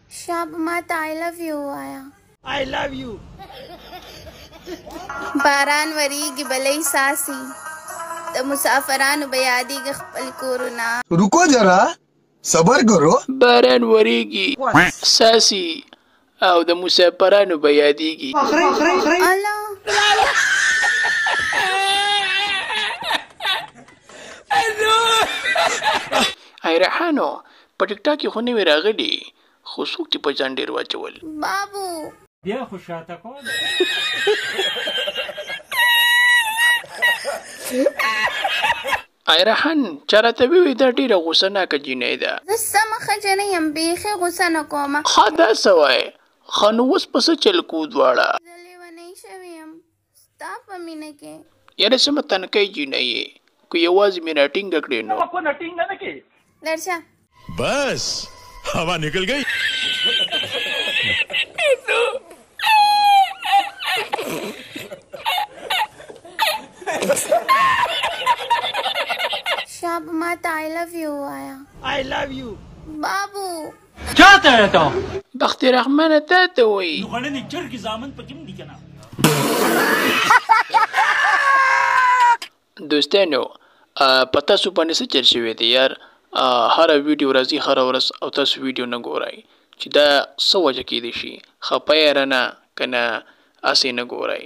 شاب ما ته آی لو یو وایا. آی لو یو. باران وریږي، بلۍ ساسي، د مسافرانو به یادېږي خپل کورونه. रुको जरा، صبر کرو. باران وریږي، ساسي او د مسافرانو به یادېږي. الله ای ریحانو، په ټیک ټاک کې خو نوي راغلي، خو څوک دې په ځان ډېر واچول؟ بابو بیا خو شاته کوله. ای ریحان، چا راته وویل دا ډېره غوسه ناکه جینۍ ده. زه سمه ښه جنۍ یم، بیخي غوسه نه کومه. ښه دا څه وایې؟ ښه نو اوس په څه چل کوو دواړه؟ زه لیونۍ شوې یم ستا په مینه کې. یاره سمه تنکۍ جینۍ یې، که یوازې مې راټینګه کړې نو. کونه ټینګه نه کې. درشه. بس हवा निकल गई. شاب ما ته آی لو یو وایا. آی لو یو. بابو چاته ته بخت رحمانه تا ته وایي. غړنې چرګې زامن پکې هم دي که نه؟ دوستانو، په تاسو باندې څه چل شوی دی یار؟ هره ویډیو راځي هره ورځ او تاسو ویډیو نه ګورئ، چې دا څه وجه کېدی شي؟ خپه یې رانه که نه هسې نه ګورئ؟